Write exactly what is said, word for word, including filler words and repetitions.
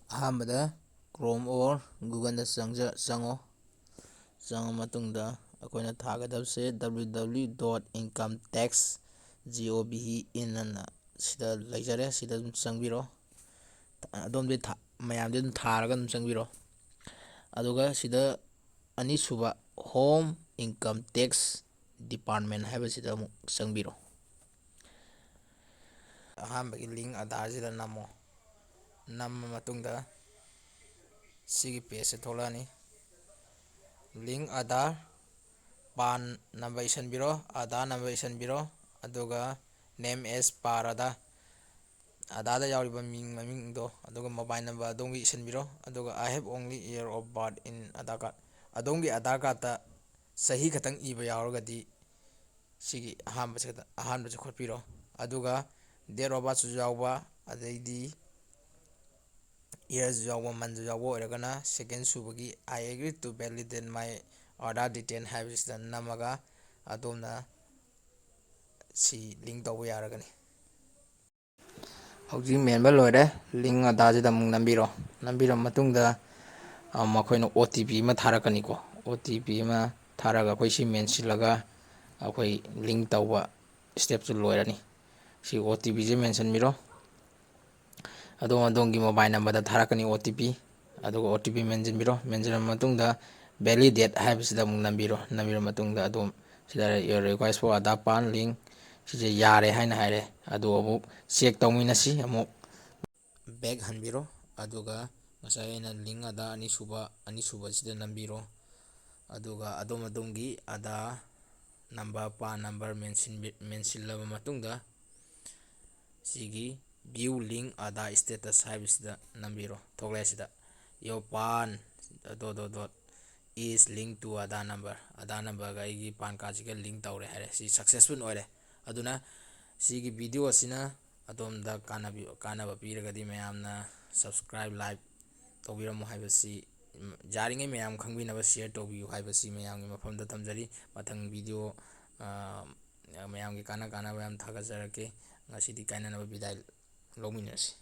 ꯑꯍꯥꯟꯕꯗ Chrome or Google-ꯗ ꯆꯪꯖ-, ꯆꯪꯉꯣ꯫ ꯆꯪꯉ ꯃꯇꯨꯡꯗ ꯑꯩꯈꯣꯏꯅ ꯊꯥꯒꯗꯕꯁꯦ W W W dot income tax gov in ꯑꯅ ꯁꯤꯗ ꯂꯩꯖꯔꯦ꯫ ꯁꯤꯗ ꯑꯗꯨꯝ ꯆꯪꯕꯤꯔꯣ꯫ ꯑꯗꯣꯝꯗꯤ ꯊꯥ-, ꯃꯌꯥꯝꯗꯤ ꯑꯗꯨꯝ ꯊꯥꯔꯒ ꯑꯗꯨꯝ ꯆꯪꯕꯤꯔꯣ꯫ ꯑꯗꯨꯒ ꯁꯤꯗ ꯑꯅꯤꯁꯨꯕ Home Income Tax Department ꯍꯥꯏꯕꯁꯤꯗ ꯑꯃꯨꯛ ꯆꯪꯕꯤꯔꯣ꯫ ꯑꯍꯥꯟꯕꯒꯤ link Aadhaar-ꯁꯤꯗ ꯅꯝꯃꯣ꯫ ꯅꯝꯃ ꯃꯇꯨꯡꯗ ꯁꯤꯒꯤ page-ꯁꯦ ꯊꯣꯛꯂꯛꯑꯅꯤ꯫ Link Aadhaar, PAN number ꯏꯁꯤꯟꯕꯤꯔꯣ, Aadhaar number ꯏꯁꯤꯟꯕꯤꯔꯣ, ꯑꯗꯨꯒ name as per Aadhaar, Aadhaar-ꯗ ꯌꯥꯎꯔꯤꯕ ꯃꯤꯡ ꯃꯃꯤꯡꯗꯣ, ꯑꯗꯨꯒ mobile number ꯑꯗꯣꯝꯒꯤ ꯏꯁꯤꯟꯕꯤꯔꯣ, ꯑꯗꯨꯒ "I have only year of birth in Aadhaar card", ꯑꯗꯣꯝꯒꯤ Aadhaar card-ꯇ ꯆꯍꯤ ꯈꯛꯇꯪ ꯏꯕ ꯌꯥꯎꯔꯒꯗꯤ ꯁꯤꯒꯤ ꯑꯍꯥꯟꯕꯁꯤ ꯈꯛꯇ, ꯑꯍꯥꯟꯕꯁꯤ ꯈꯣꯠꯄꯤꯔꯣ꯫ ꯑꯗꯨꯒ date of birth-ꯁꯨ ꯌꯥꯎꯕ, ꯑꯗꯩꯗꯤ year-ꯁꯨ ꯌꯥꯎꯕ, month-ꯁꯨ ꯌꯥꯎꯕ ꯑꯣꯏꯔꯒꯅ second ꯁꯨꯕꯒꯤ "I agree to validate my Aadhaar detail" ꯍꯥꯏꯕꯁꯤꯗ ꯅꯝꯃꯒ ꯑꯗꯣꯝꯅ ꯁꯤ link ꯇꯧꯕ ꯌꯥꯔꯒꯅꯤ꯫ ꯍꯧꯖꯤꯛ ꯃꯦꯟꯕ ꯂꯣꯏꯔꯦ꯫ Link Aadhaar-ꯁꯤꯗ ꯑꯃꯨꯛ ꯅꯝꯕꯤꯔꯣ꯫ ꯅꯝꯕꯤꯔꯕ ꯃꯇꯨꯡꯗ, ꯑ, ꯃꯈꯣꯏꯅ O T P ꯑꯃ ꯊꯥꯔꯛꯀꯅꯤꯀꯣ꯫ O T P ꯑꯃ ꯊꯥꯔꯒ ꯑꯩꯈꯣꯏ ꯁꯤ ꯃꯦꯟꯁꯤꯜꯂꯒ ꯑꯩꯈꯣꯏ link ꯇꯧꯕ step-ꯁꯨ ꯂꯣꯏꯔꯅꯤ꯫ ꯁꯤ O T P-ꯁꯦ ꯃꯦꯟꯁꯤꯟꯕꯤꯔꯣ꯫ ꯑꯗꯣꯝ ꯑꯗꯣꯝꯒꯤ mobile number-ꯗ ꯊꯥꯔꯛꯀꯅꯤ O T P꯫ ꯑꯗꯨꯒ O T P ꯃꯦꯟꯁꯤꯟꯕꯤꯔꯣ꯫ ꯃꯦꯟꯁꯤꯜꯂꯕ ꯃꯇꯨꯡꯗ validate ꯍꯥꯏꯕꯁꯤꯗ ꯑꯃꯨꯛ ꯅꯝꯕꯤꯔꯣ꯫ ꯅꯝꯕꯤꯔꯕ ꯃꯇꯨꯡꯗ ꯑꯗꯣꯝ ꯁꯤꯗ "Your request for Aadhaar PAN link" ꯁꯤꯁꯦ ꯌꯥꯔꯦ ꯍꯥꯏꯅ ꯍꯥꯏꯔꯦ꯫ ꯑꯗꯨ ꯑꯃꯨꯛ check ꯇꯧꯃꯤꯟꯅꯁꯤ꯫ ꯑꯃꯨꯛ back ꯍꯟꯕꯤꯔꯣ꯫ ꯑꯗꯨꯒ ꯉꯁꯥꯏ ꯑꯩꯅ link Aadhaar ꯑꯅꯤꯁꯨꯕ, ꯑꯅꯤꯁꯨꯕꯁꯤꯗ ꯅꯝꯕꯤꯔꯣ꯫ ꯑꯗꯨꯒ ꯑꯗꯣꯝ ꯑꯗꯣꯝꯒꯤ Aadhaar number, PAN number ꯃꯦꯟꯁꯤꯟꯕꯤ-, ꯃꯦꯟꯁꯤꯜꯂꯕ ꯃꯇꯨꯡꯗ, ꯁꯤꯒꯤ "View link Aadhaar status" ꯍꯥꯏꯕꯁꯤꯗ ꯅꯝꯕꯤꯔꯣ꯫ ꯊꯣꯛꯂꯛꯑꯦ ꯁꯤꯗ, "Your PAN dot dot dot is linked to Aadhaar number", Aadhaar number-ꯒ ꯑꯩꯒꯤ PAN card-ꯁꯤꯒ link ꯇꯧꯔꯦ ꯍꯥꯏꯔꯦ꯫ ꯁꯤ successful ꯑꯣꯏꯔꯦ꯫ ꯑꯗꯨꯅ ꯁꯤꯒꯤ video ꯑꯁꯤꯅ ꯑꯗꯣꯝꯗ ꯀꯥꯟꯅꯕꯤ-, ꯀꯥꯟꯅꯕ ꯄꯤꯔꯒꯗꯤ ꯃꯌꯥꯝꯅ subscribe, like ꯇꯧꯕꯤꯔꯝꯃꯨ ꯍꯥꯏꯕꯁꯤ, ꯎꯝ, ꯌꯥꯔꯤꯉꯩ ꯃꯌꯥꯝ ꯈꯪꯕꯤꯅꯕ share ꯇꯧꯕꯤꯌꯨ ꯍꯥꯏꯕꯁꯤ ꯃꯌꯥꯝꯒꯤ ꯃꯐꯝꯗ ꯊꯝꯖꯔꯤ꯫ ꯃꯊꯪ video, ꯑ, ꯃꯌꯥꯝꯒꯤ ꯀꯥꯟꯅ ꯀꯥꯟꯅꯕ ꯌꯥꯝ ꯊꯥꯒꯠꯆꯔꯛꯀꯦ꯫ ꯉꯁꯤꯗꯤ ꯀꯥꯏꯅꯅꯕ ꯕꯤꯗꯥꯏ ꯂꯧꯃꯤꯟꯅꯔꯁꯤ꯫